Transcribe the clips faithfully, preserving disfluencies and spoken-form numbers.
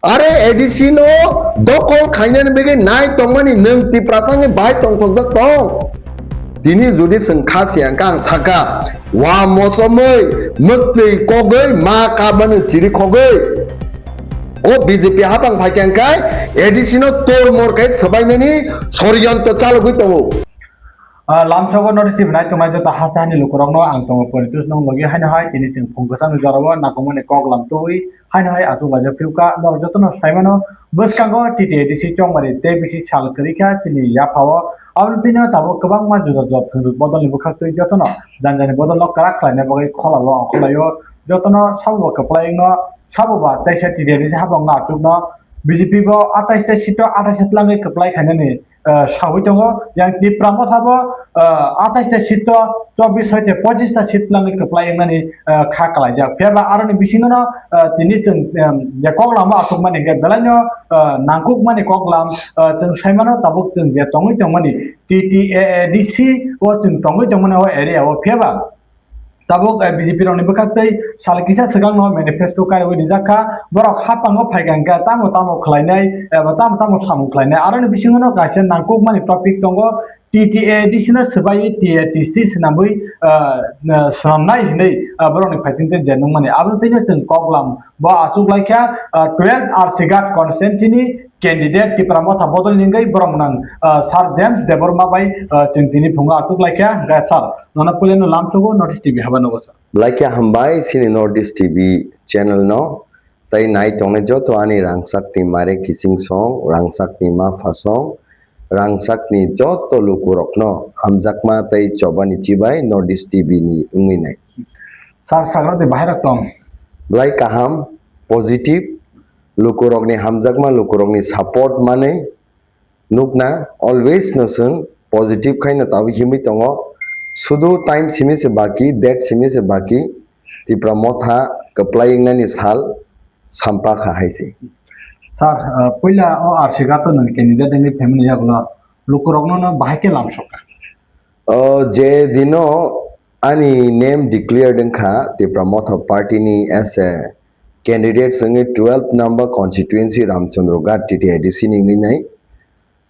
Are A D C no dokol khainani bagwi nai tongmani nwng Tiprasa wngwi bai tongthokjak tong? Tini jodi chwng kha se ang kha, ang sakha, wa mochomwi, mwktwi kogwi, ma kabani chiri khogwi. O B J P hapang phaikha hwnkhe A D C no tormor khe swbainani soriyanto chalogwi tongo. Ah, lamsogo notice tibinai tongnai joto hasteni lukurokno ang tongo Poritos nong logi haino hai tini chwng phung kwchangni jorao nakomani kok lam tubui haino hai achuk laijak phiukha. Norok jotono saimano bwskango T T A D C chongmani tei bisi sal kwrwikha chini yaphao. Aboni twino tabuk kwbangma juda juda thwngrwk bodolni bwkhaktwi jotono janjani bodolno kwrak khlaina bagwi kholao ongkhorlaio. Jotono saboba kwplai wngno, saboba teisa T T A D C hapangno achukno B J P bo atais ta seat o atais ta twlangwi kwplai khainani ah, sawi tongo. Yang Tipra Motha bo, ah, atais ta seat o chobbish hoite pochis ta seat twlangwi kwplai wngnani, ah, kha kalaijak. Phiya ba aroni bisingo no, ah, tini chwng, em, je kok lama achukmani hwnkhe belai no, ah, nangkukmani kok lam, ah, chwng saimano tabuk chwng je tongwi tongmani T T A A D C o chwng tongwi tongmani o area o. Phiya ba tabuk, eh, B J P rokni bwkhaktwi sal kisa swkangno manifesto kaiwi rijak kha. Borok haphango phaikha hwnkhe tamo tamo khlainai eba tamo tamo samung khlainai. Aroni bisingono kaisa nangkukmani topic tongo, T T A D C no swbaiwi T A D C swnamwi, eh, eh, swnamnai hinwi, eh, borokni phaisingtwi je nukmani. Aboni twino chwng koklam bo achuk laikha, eh, twelve R C Ghat constituency ni candidate Tipra Motha bodol ni wngwi borok nang, ah, Sir James Debbarma bai, ah, chwng tini phungo achuk laikha, hwnkhe sir, nono puilano lamsogo Notice T V haba nogo sir. Laikha hambai chini Notice T V channel no, tei nai tongnai joto ani rangchakni mare kiching song, rangchakni mapha song, rangchakni joto lukurokno hamjakma tei chobani chibai Notice T V ni wngwi nai. Sir, sagra de bahai rok tong? Belai kaham, positive, lukurokni hamjakma, lukurokni support manwi nukna, always no chwng positive khaino tabuk himwi tongo. Sudu time simi se baki, date simi se baki, Tipra Motha kwplai wngnani sal sampakha hai se. Sir, ah, puila o R C Ghat o nwng candidate wngwi phaimani yagulo lukurokno no bahai khe lamsokha? O je dino ani name declared wngkha Tipra Motha party ni as a candidate wngwi twelve number constituency Ramchandra Ghat T T A D C ni wngwi nai.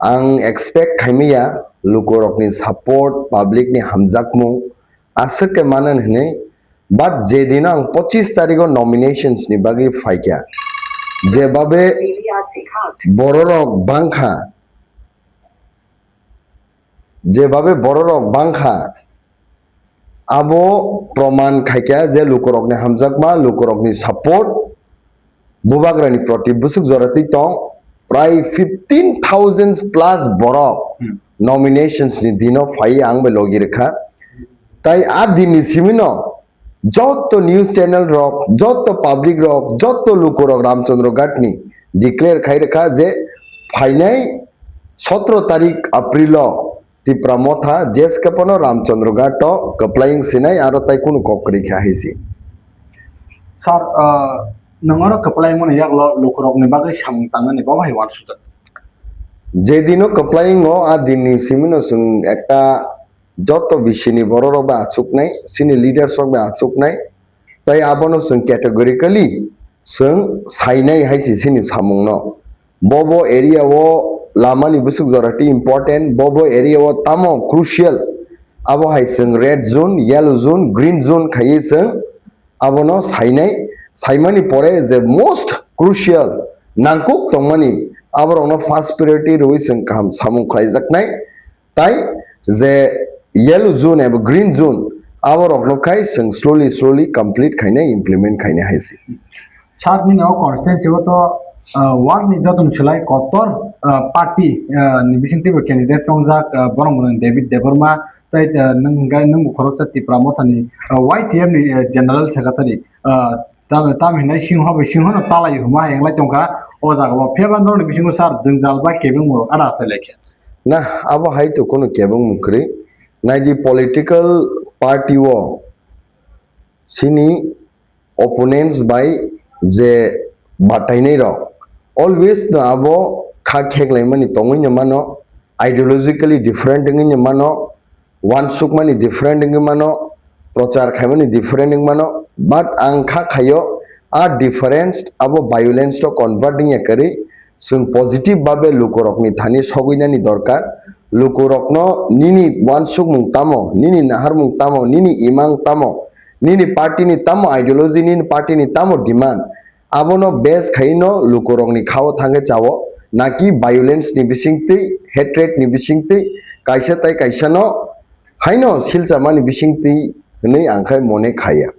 Ang expect khaimaya lukurokni support, public ni hamjakmung aswk khe manan hinwi, but je dino ang pochis tarikh o nominations ni bagwi phaikha, jebabe bororok bangkha, jebabe bororok bangkha, abo proman khaikha je lukurokni hamjakma, lukurokni support, bubagrani proti bwswk jora twi tong, prai fifteen thousand plus borok Hmm. nominations ni dino phai ang bai logi rwkha. Tai a dinni simino joto news channel rok, joto public rok, joto lukurok Ramchandra Ghat ni declare khai rwkha je phainai sotro tarik April o Tipra Motha jeske pono Ramchandra Ghat o kwplai wng sinai aro tai kunu kok kwrwi kha hai si. Sir, ah, nwng oro kwplai mani yaklo lukurokni bagwi samung tangnani bo bai uansukjak. Je dino kwplai wngo a dinni simino chwng ekta joto bisini bororok bai achuknai, chini leaders rok bai achuknai, tai abono chwng categorically chwng sainai hai se chini samungno. Bobo area o lamani bwswk jora tei important, bobo area o tamo crucial, abo hai chwng red zone, yellow zone, green zone khaiwi chwng abono sainai, saimani pore je most crucial nangkuk tongmani aborokno first priority rwui chwng kaham samung khlaijaknai. Tai je yellow zone eba green zone, aborokno khai chwng slowly, slowly complete khainai, implement khainai hai se. Sir, nini o constituency o to, ah, ward ni joto ni slai kotor, ah, party, ah, ni bising teibo candidate tongjak, ah, borok mwnang David Debbarma, tai, ah, nwng hwnkhe nwng bo khoroksa Tipra Motha ni, ah, Y T F ni, ah, general secretary, ah, Tam, tam hinai singho bai singho no talai huma hai wng lai tongkha o jaga o. Phiya ba norok ni bisingo sir jwngjal ba kebengmung rok ada achai lai kha. Na, abo hai to kunu kebengmung kwrwi. Naidi political party o chini opponents bai je batainai rok always no abo kha kheklaimani tongwi no mano, ideologically different wngwi no mano, uansukmani different wngwi mano, prochar khaimani different wngwi mano, but ang kha khaio A difference abo violence to convert wngya kwrwi, chwng positive babe lukurokni thani sogwinani dorkar. Lukurokno nini uansukmung tamo, nini naharmung tamo, nini imang tamo, nini party ni tamo ideology, nini party ni tamo demand, abono base khaino lukurokni khao thangwi chao, naki violence ni bisingtwi, hatred ni bisingtwi, kaisa tai kaisano haino silchamani bisingtwi hwnwi ang khai mone khaya.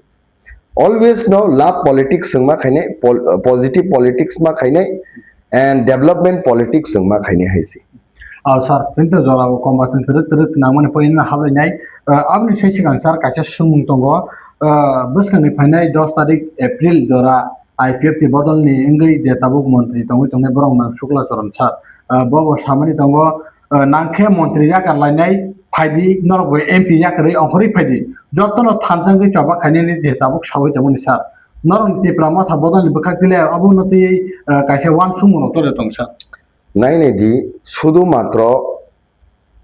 Always no love politics wng ma khainai, pol-, positive politics ma khainai, and development politics wng ma khainai hai se. Aw sir, sinte jora o komba sing twrwk twrwk nangmani poino habainai. Ah, aboni sai sigang sir kaisa swngmung tongo. Ah, bwskangni phainai dos tarik April jora I P F T bodolni wngwi je tabuk montri tongwi tongnai borok nang Shukla Charan sir. Ah, bo bo samani tongo, ah, nangkhe montri yakar lainai phaidi, norok bo M P yakarwi ongkhorwi phaidi. Jotono thansa wngwi choba khainani je tabuk sawi tongmani sir. Norokni Tipra Motha bodolni bwkhak tile obono twi, ah, kaisa uansukmung rok tole tong sir. Nainai di, sudu matro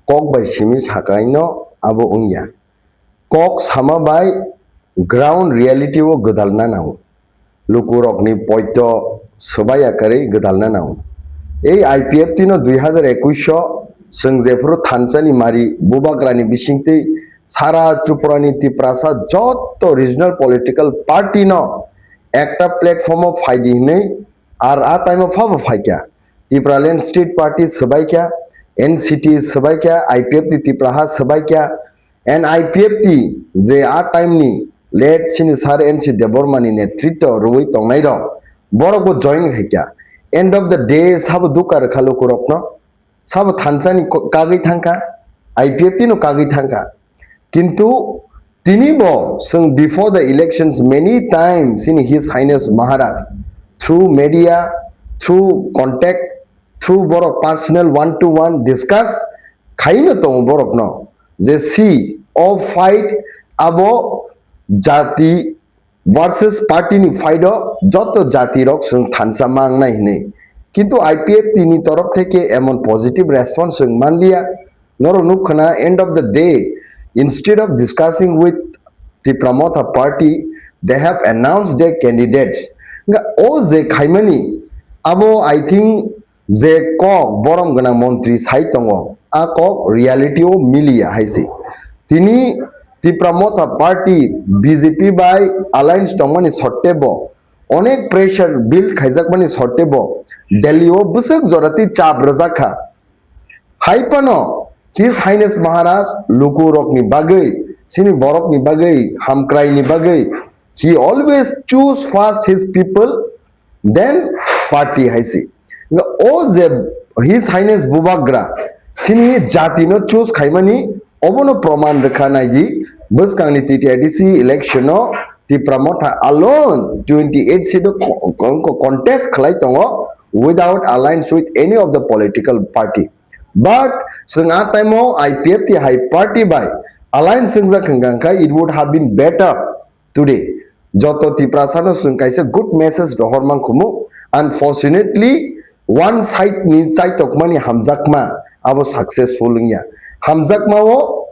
kok bai simi sakaino abo wngya. Kok sama bai ground reality o gwdalna nango. Lukurokni poito swbaiya kwrwi gwdalna nango. Ei I P F T no dui hazar ekush o chwng jephuru thansani mari bubagrani bisingtwi sara Tripura ni Tiprasa jotto regional political party no ekta platform o phaidi hinwi ar a time o phabo phaikha. Tipraland State Party swbaikha, N C T swbaikha, I P F T Tipraha swbaikha, and I P F T je a time ni late sini sir N C Debbarma ni netritwo rwui tongnai rok, borok bo join khaikha. End of the day sabo dukha rwkha lukurokno, sabo thansani ko-, kagwi thangkha, I P F T no kagwi thangkha. Kintu tini bo chwng before the elections many times in His Highness Maharaj through media, through contact, through borok personal one to one discuss khaino tongo borokno je si o fight abo jati versus party ni fight o joto jati rok chwng thansa mangnai hinwi. Kintu I P F T ni torof theke emon positive response chwng manliya. Norok nukkha na, end of the day, instead of discussing with Tipra Motha party, they have announced their candidates. Nga o je khaimani, abo I think je kok borom gwnang montri sai tongo, a kok reality o miliya hai se. Tini Tipra Motha party B J P bai alliance tongmani sotte bo, onek pressure build khaijakmani sotte bo, Delhi o bwswk jora twi chap rwjak kha. Hai phano His Highness Maharaj luku rokni bagwi, sini borokni bagwi, hamkraini bagwi, he always choose first his people, then party hai se. Nga o je His Highness Bubagra sini jati no choose khaimani, obono proman rwkha naidi, bwskangni T T I D C election o Tipra Motha alone twenty eight seat o co-, co-, contest khlai tongo without alliance with any of the political party. But chwng a time o I P F T hai party bai alliance wngjak hwnkha khe it would have been better today. Joto Tiprasa no chwng kaisa good message rohor mankhumu. Unfortunately, one side ni chaitokmani hamjakma abo successful wngya. Hamjakma o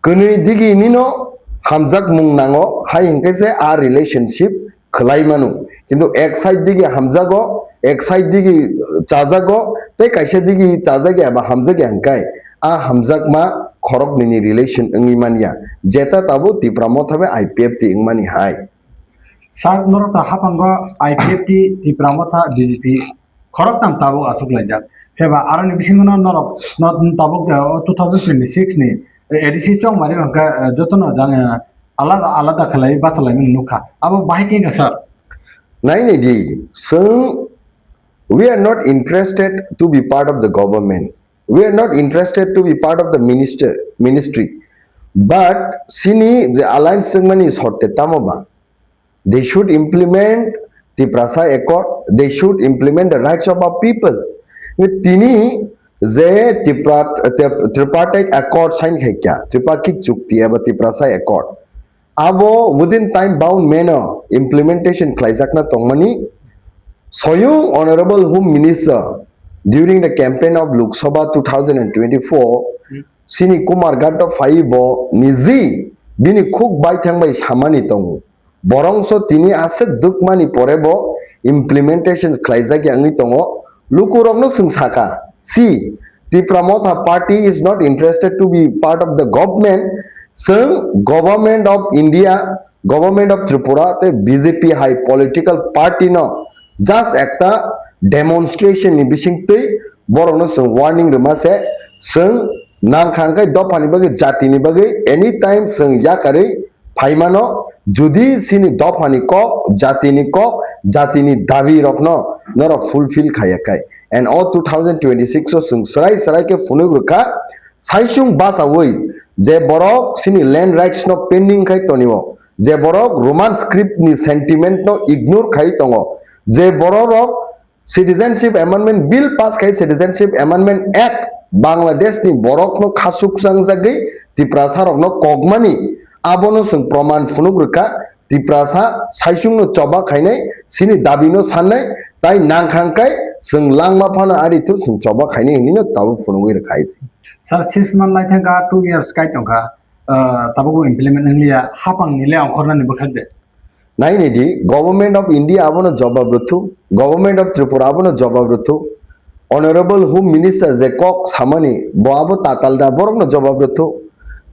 kwnwi digi nino hamjakmung nango, hai hwnkhe se a relationship khwlai mano. Kintu ek side digi hamjago, ek side digi chajago, tei kaisa digi chajagya ba hamjakya hwnkhe a hamjakma khorok nini relation wngwi manya. Jeta tabuk Tipra Motha bai I P F T wngmani hai. Sir, norok ta haphango I P F T, Tipra Motha, B J P khoroktham tabuk achuk laijak. Pheba aroni bisingo no norok no tabuk, eh, two thousand twenty-six ni A D C chongmani hwnkhe, eh, jotono jang, eh, alada alada khlai bachalaimani nukha. Abo bahai khe wngkha sir? Nainai di, chwng, we are not interested to be part of the government. We are not interested to be part of the minister, ministry. But sini je alliance wngmani sotte tamo ba? They should implement Tiprasa Accord. They should implement the rights of our people. Tini je Tipra-, Tip-, Tripartite Accord sign khaikya, Tripartite Chukti eba Tiprasa Accord. Abo within time bound manner implementation khlaijakna tongmani. Soyung Honorable Home Minister during the campaign of Lok Sabha two thousand and twenty-four, sini Kumar Ghat o phaibo niji bini khuk baithang bai samani tongo. Borongso tini aswk dukmani pore bo implementation khlaijak ya wngwi tongo. Lukurokno chwng sakha, "See, Tipra Motha party is not interested to be part of the government." Chwng Government of India, Government of Tripura tei B J P hai political party no just ekta demonstration ni bisingtwi borokno chwng warning rwma se, chwng nangkha hwnkhe dophani bagwi, jatini bagwi anytime chwng yakarwi phaimano, judi chini dophani kok, jatini kok, jatini dabi rokno norok fulfill khaiya khai. And o two thousand twenty-six o chwng srai srai khe phunuk rwkha, saisung bachaui je borok chini land rights no pending khai tonio, je borok Roman script ni sentiment no ignore khai tongo, je borok rok Citizenship Amendment Bill pass khai, Citizenship Amendment Act Bangladesh ni borok no khasuk changjagwi Tiprasa rok no kokmani, abono chwng proman phunuk rwkha. Tiprasa saisung no choba khainai, chini dabi no sannai, tai nangkhang kai chwng langma phano ari thu chwng choba khainai hinwi no tabuk phunugwi rwkha hai se. Sir, six month lai thangkha, two years kai tongkha, ah, tabuk implement wngliya, hapang ni le ongkhornani bwkhak de. Naini di, Government of India abono jobab rwthu, Government of Tripura abono jobab rwthu, Honorable Home Minister je kok samani, bo abo tatal da, borokno jobab rwthu.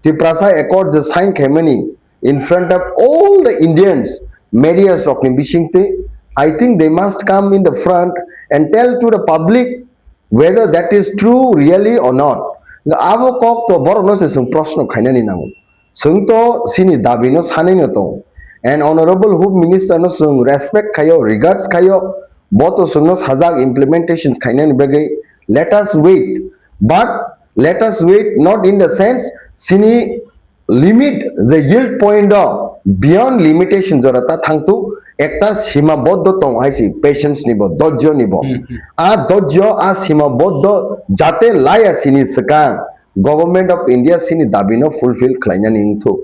Tiprasa Accord je sign khaimani in front of all the Indians, medias rokni bisingtwi, I think they must come in the front and tell to the public whether that is true really or not. Abo kok to borokno se chwng proshno khainani nango. Chwng to chini dabi no sanai no tong. And Honorable Home Minister no chwng respect khaio, regards khaio. Bo to chwngno sajak implementation khainani bagwi. Let us wait. But let us wait not in the sense chini limit je yield point o beyond limitation jora ta thangtu ekta sima boddo tong hai si patience ni bo, dojjo ni bo. Hmm, hmm. A dojjo, a sima boddo jate laya sini swkang Government of India sini dabi no fulfill khlainani wngthu.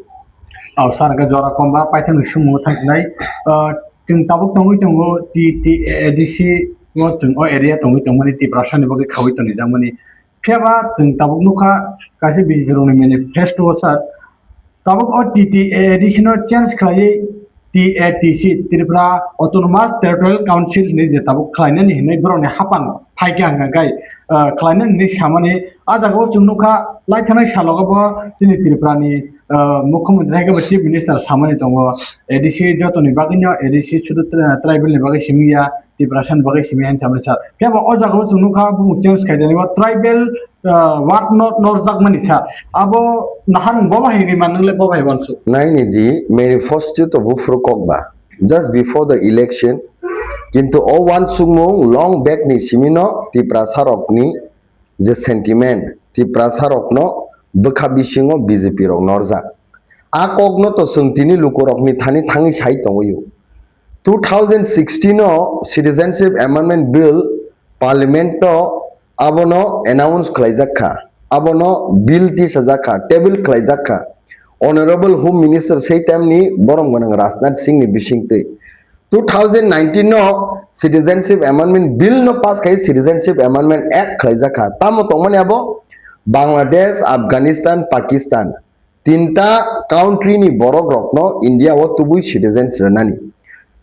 Oh, sir, ke jora komba paithak ni sumo thangsinai. Ah, chwng tabuk tongwi tongo T T A D C o, chwng o area tongwi tongmani Tiprasa ni bagwi khawi tongwi jakmani. Phiya ba chwng tabuk nukha kaisa B J P rokni manifesto o, sir. Tabuk o T T A D C no change khlaiwi T A T C, Tripura Autonomous Territorial Council hinwi je tabuk khlainani hinwi borokni hapang phaikha hwnka khe, ah, khlainani hinwi samani. A jaga o chwng nukha laithanai salogo bo chini Tripura ni, ah, Mukhyamantri hai khe bo Chief Minister samani tongo. A D C jotoni bagwino A D C sudu tri-, tribal ni bagwi simi ya, Tiprasa ni bagwi simi ya hinwi samani sir. Phiya bo o jaga o chwng nukha bumung change khaijani bo tribal ah, word no norjakmani sir. Abo nahar bo bahai ri manung le bo bahai wansu. Naini di manifesto to buphuru kok ba. Just before the election. Kintu o wansukmung long back ni simi no Tiprasa rokni je sentiment, Tiprasa rokno bwkha bisingo B J P rok norjak. A kokno to chwng tini lukurokni thani thangwi sai tongwi-o. Two thousand sixteen o Citizenship Amendment Bill Parliament o abono announce khlaijak kha, abono bill tisajak kha, table khlaijak kha. Honorable Home Minister sei time ni borom gwnang Rajnath Singh ni bisingtwi. Two thousand nineteen no Citizenship Amendment Bill no pass khai, Citizenship Amendment Act khlaijak kha. Tamo tongmani abo Bangladesh, Afghanistan, Pakistan. Tinta country ni borok rokno India o tubui citizens rwnani.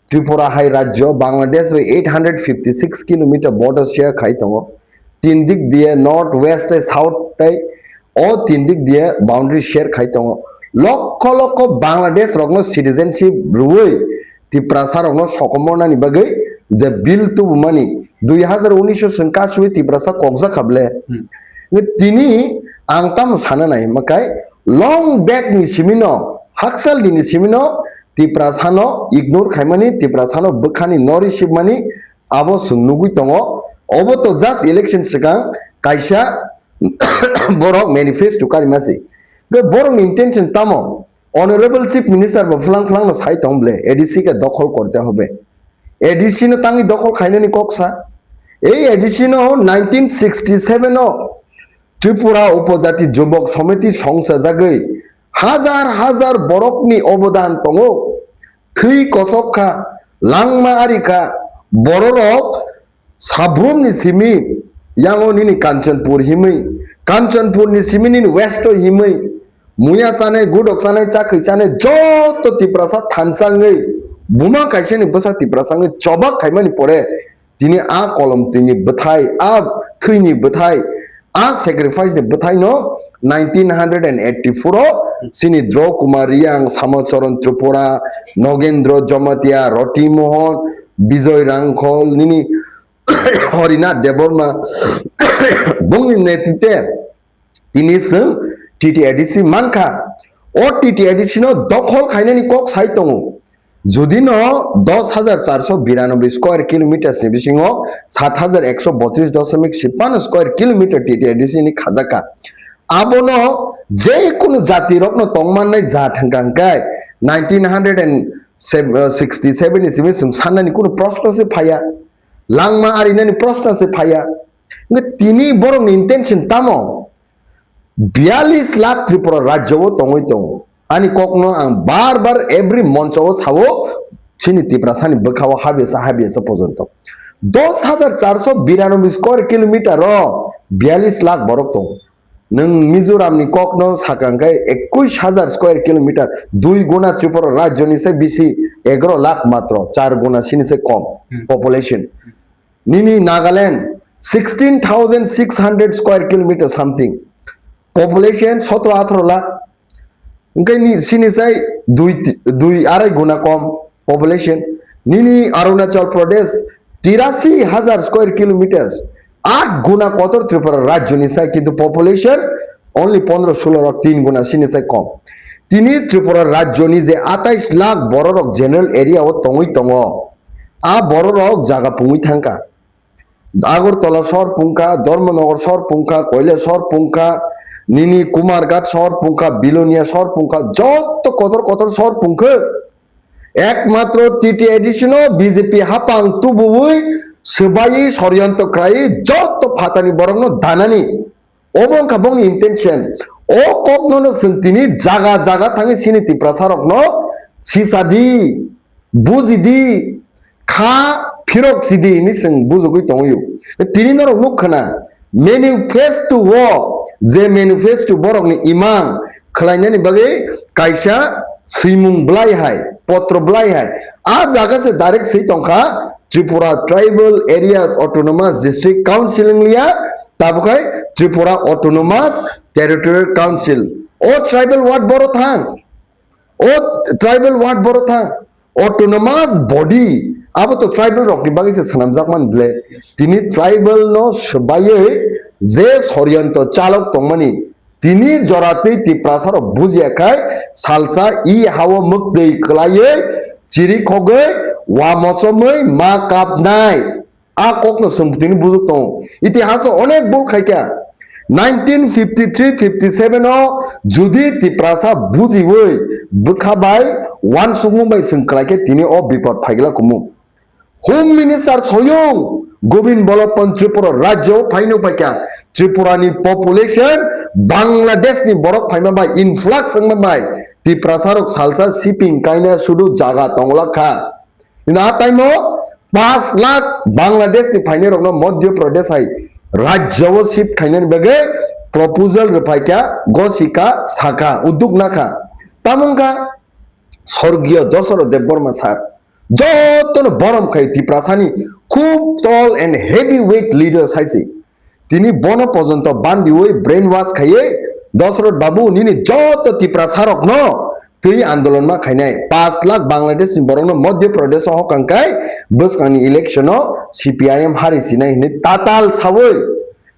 Tripura hai rajyo Bangladesh bai eight hundred fifty six kilometer border share khai tongo. Tin dik diye north, west tei south tei o tin dik diye boundary share khai tongo. Lokho lokho Bangladesh rokno citizenship rwui Tiprasa rokno sokomornani bagwi je bill tubumani dui hazar unis o chwng kasui Tiprasa kokjak kha ble. Hmm. Nge tini ang tamo sana nai makai long back ni simino, haksal dini simino Tiprasa no ignore khaimani, Tiprasa no bwkhani nori sibmani abo chwng nugui tongo. Obo to just election swkang kaisa borok manifesto karima se. Ge borok ni intention tamo? Honorable Chief Minister bo phlang phlang no sai tong ble, A D C ke dokhol korte hobe. A D C no tangwi dokhol khainani kok sa. Ei A D C no nineteen sixty seven o Tripura Upojati Jubok Somiti songchajagwi hajar hajar borokni obodan tongo. Thwi kosok kha, langma ari kha, bororok Sabrum ni simi yango nini Kanchanpur himwi, Kanchanpur ni simi nini West o himwi, Muya chanai, gudok chanai, chakhwi chanai, joto Tiprasa thansa wngwi, buma kaisani bwsa Tiprasa wngwi chobak khaimani pore, tini a kolom tini bwthai, a thwini bwthai, a sacrifice ni bwthai no nineteen eighty-four o chini Dro Kumar Riyang, Samo Charan Tripura, Nogendra Jamatia, Roti Mohan, Bijoy Rangkhol, nini Harinath Debbarma, bongni netritwe tini chwng T T A D C mankha. O T T A D C no dokhol khainani kok sai tongo. Jodi no dos hajar charso biranoboi square kilometers ni bisingo sat hajar ekso botris dosomik chippanno square kilometer T T A D C ni khajakha. Abono je kunu jati rokno tongmannai jat hwnkha hwnkhe nineteen hundred and sixty-seven ni simi chwng sannani kunu proshno se phaiya. Langma arinani proshno se phaiya. Hwnkhe tini borokni intention tamo? Biyalish lakh Tripura rajyo o tongwi tongo. Ani kokno ang bar bar every moncho o sao, chini Tiprasani bwkha o habiyasa habiyasa pojonto. Dos hajar charso biranoboi square kilometer o biyalish lakh borok tongo. Nwng Mizoramni kokno sakha hwnkhe ekush hajar square kilometer, dui guna Tripura rajyoni se bisi, egaro lakh matro, char guna sini se kom Hmm. population. Nini Nagaland sixteen thousand six hundred square kilometer something, population sotro atharo lakh. Hwnkhe ni sini sai dui, dui arai guna kom population. Nini Arunachal Pradesh tirasi hajar square kilometers, aat guna kotor Tripura rajyoni sai, kintu population only pondro solo rok, tin guna sini sai kom. Tini Tripura rajyoni je atais lakh bororok general area o tongwi tongo, a bororok jaga pungwi thangkha. Agartala sor pungkha, Dharmanagar sor pungkha, Koilashahar pungkha, nini Kumarghat sor pungkha, Bilonia sor pungkha, joto kotor kotor sor pungkha. Ekmatro T T A D C no B J P hapang tubuwi swbaiwi soryanto khlaiwi joto phatani borokno danani. Obo wngkha bongni intention. O kokno no chwng tini jaga jaga thangwi sini Tiprasa rokno sisadi, bujidi, kha phirok sidi hinwi chwng bujugwi tongwi. Tini norok nuk khna manifesto o, je manifesto borokni imang khwlainani bagwi kaisa swimung bwlai hai, potro bwlai hai. A jaga se direct swi tongkha Tripura Tribal Areas Autonomous District Council wnglia, tabuk hai Tripura Autonomous Territorial Council. O tribal ward boro thang, o tribal ward boro thang, autonomous body, abo to tribal rokni bagwi se swnamjakmani ble. Tini tribal no swbaiwi je soryanto chalok tongmani, tini joratwi Tiprasa rok bujiya khai salsa i hao mwktwi kwlaiwi chiri khogwi wa mochomwi ma kapnai. A kokno chwng tini bujuk tongo. Itihaso onek bul khaikha. Nineteen fifty three fifty seven o judi Tiprasa bujiwi bwkha bai uansukmung bai chwng kwlaikhe tini o bipod phaigwla kumung. Home Minister soyung Govind Ballabh Pant Tripura rajyo phaino phaikha. Tripura ni population Bangladesh ni borok phaima bai, influx wngma bai Tiprasa rok salsa siping kaina sudu jaga tongla kha. Ina taimo pas lakh Bangladesh ni phainai rokno Madhya Pradesh hai rajyo o shift khainani bagwi proposal rwphaikha, gosika saka, uduk nakha. Tamungkha Sorgiyo Dasarath Debbarma sir. Jotono borom khai Tiprasani khub tall and heavy weight leader saisi. Tini bono pojonto bandiwi brainwash khaiwi, Dasarath Babu, nini joto Tiprasa rokno twi andolon ma khainai. Pas lakh Bangladesh ni borokno Madhya Pradesh o hokang kai bwskangni election o C P I M hari sinai hinwi tatal sawi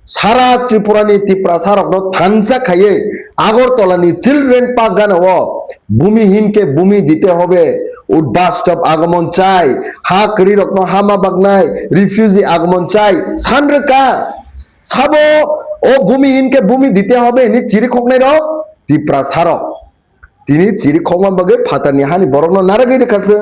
sara Tripura ni Tiprasa rokno thansa khaiwi Agartala ni Children Park gana o Bhumi hin ke bhumi dite hobe, Udbastop agomon chai, ha kwrwi rokno hama baknai, refugee agomon chai, sanrwkha. Sabo o bhumi hin ke bhumi dite hobe hinwi chiri khoknai rok Tiprasa rok. Tini chiri khokma bagwi phatarni hani borokno naragwi rwkha se.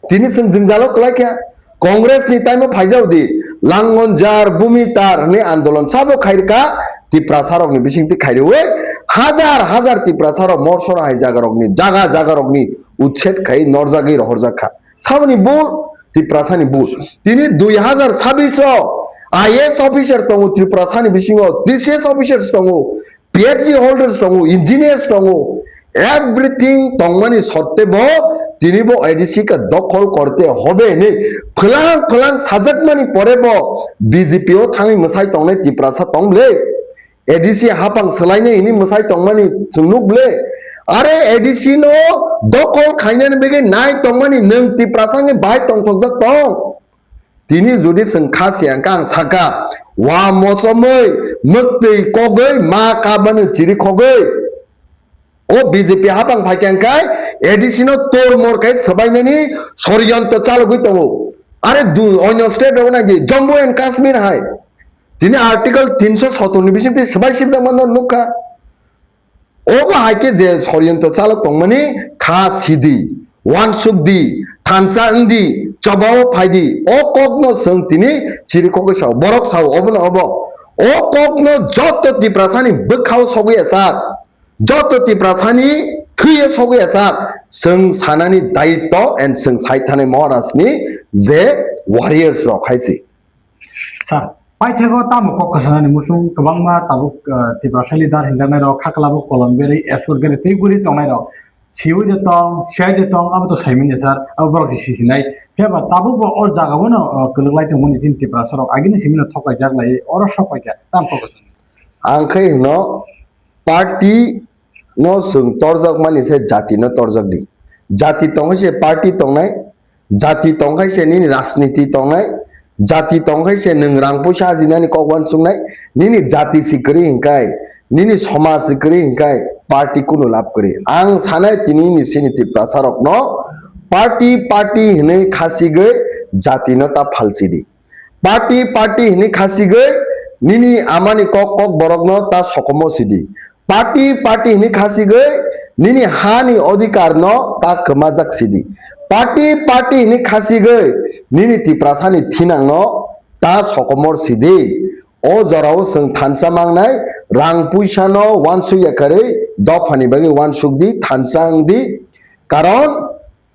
Tini chwng jwngjalo kwlai kha. Congress ni time o phaijao di, Langon jar, bhumi tar hinwi andolon sabo khairwkha, Tiprasa rokni bisingtwi khairwi hajar hajar Tiprasa rok morsora hai jaga rokni, jaga jaga rokni uchet khai norjagwi rohorjak kha. Saboni bul, Tiprasani bul. Tini dui hajar sabbish o I A S officer tongo Tiprasani bisingo, T C S officers tongo, P H D holders tongo, engineers tongo, everything tongmani sotte bo tini bo A D C ka dokhol korte hobe hinwi phelang phelang sajakmani pore bo B J P o thangwi mwsai tongnai Tiprasa tong ble. A D C hapang swlainai hinwi mwsai tongmani chwng nuk ble. Are A D C no dokhol khainani bagwi nai tongmani nwng Tiprasa wngwi bahai tongthokjak tong. Tini jodi chwng kha se ang kha, ang saka, wa mochomwi, mwktwi kogwi, ma kabani chiri khogwi. O B J P hapang phai khe ang khai A D C no tor mor khai swbainani soriyanto chalogwi tongo. Are du-, onyo state rok nang di, Jammu and Kashmir hai. Tini article tinsho sotor ni bising twi swbai sibjak mano nukha. Obo hai khe je soriyanto chalok tongmani kha sidi, wansuk di, thansa wng di, chobao phai di. O kokno chwng tini chiri kogwi sao, borok sao, obono obo. O kokno joto Tiprasani bwkhao sogwi sak, joto Tiprasani thwiyo sogwi sak, chwng sanani daitto and chwng sai thanai Maharajni je warriors rok hai se. Sir, paithakgo tamo kok kwchanani muchung kwbangma tabuk, ah, Tiprasa leader hinjaknairok, khaklabo kolom berwi, escort gari tei guri tongnairok. Siwi de tong, siyai de tong, abo to saimanya sir, abo borok si sinai. Phiya ba tabuk bo o jaga bono, ah, kwlwk lai tongmani chini Tiprasa rok, agini simino thok paijak lai, oro sok paikha, tamo kok kwchang. Ang khe hino, party no chwng torjak mani se jati no torjak di. Jati tong khe se party tongnai, jati tong khe se nini rajniti tongnai, jati tong khe se nwng rang puisa ajinani kok uansuknai, nini jati si kwrwi hinkai, nini somaj si kwrwi hinkai, party kunu lab kwrwi. Ang sanai tini ni sini Tiprasa rokno party, party hinwi khasigwi jati no ta phalsi di. Party, party hinwi khasigwi nini amani kok kok borokno ta sokomo sidi. Party, party hinwi khasigwi nini hani odhikar no ta kwmajak sidi. Party, party hinwi khasigwi nini Tiprasani thinangno ta sokomor sidi. O jorao chwng thansa mangnai, rang puisa no uansuk yakarwi dophani bagwi uansuk di, thansa wng di. Karon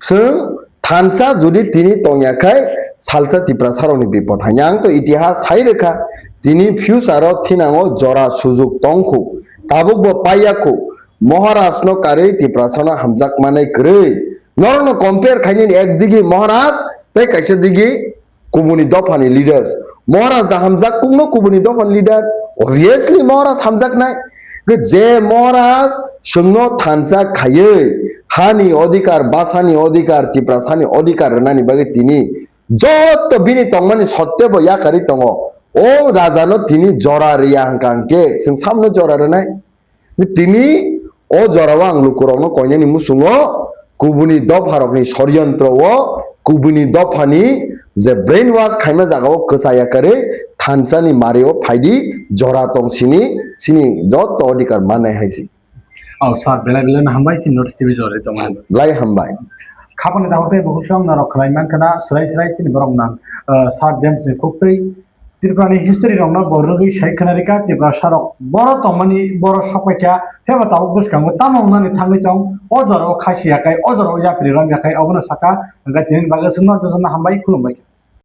Chwng thansa jodi tini tongya khai salsa Tiprasarokni bipot hai. Ang to itihas sai rwkha, tini future-o thinango jora sujuk tongkhu, tabukbo paiyakhu. Maharajno karwi Tiprasano hamjak manai kwrwi. Norokno compare khainani ekdigi Maharaj tei kaisa digi kubuni dophani leaders. Maharaj da hamjak kukno kubuni dophani leader? Obviously Maharaj hamjaknai. Je Maharaj chwngno thansa khaiwi hani odhikar, bwsani odhikar, Tiprasani odhikar rwnani bagwi tini joto bini tongmani sotte bo yakarwi tongo. O rajano tini jora rwya hwnkha hwnkhe chwng samno jora rwnai? Tini o jorao ang lukurokno koinani muchungo kubuni dopharokni soriyontro o, kubuni dophani je brainwash khaima jagao kwchaya karwi thansani mario phaidi jora tong sini, sini joto odhikar mannai hai si. Oh, sir, belai belai no hambai, chini North East T V jora tongmani. Belai hambai. Khapangni dahor tei bukhuk chwng norok khlai mankha na, swrai swrai chini borok nang, uh, Sir James ni khuktwi Tripura ni history rok no bo rwgwi sai khna rikha, Tiprasa rok boro tongmani, boro sokpaikha, pheba tabuk bwskango tamo wngnani thangwi tong, o jora o khasi yakai, o jora o yapri rom yakai, obono saka, hwnkhe tini bagwi chwngno jotono hambai khulumbai.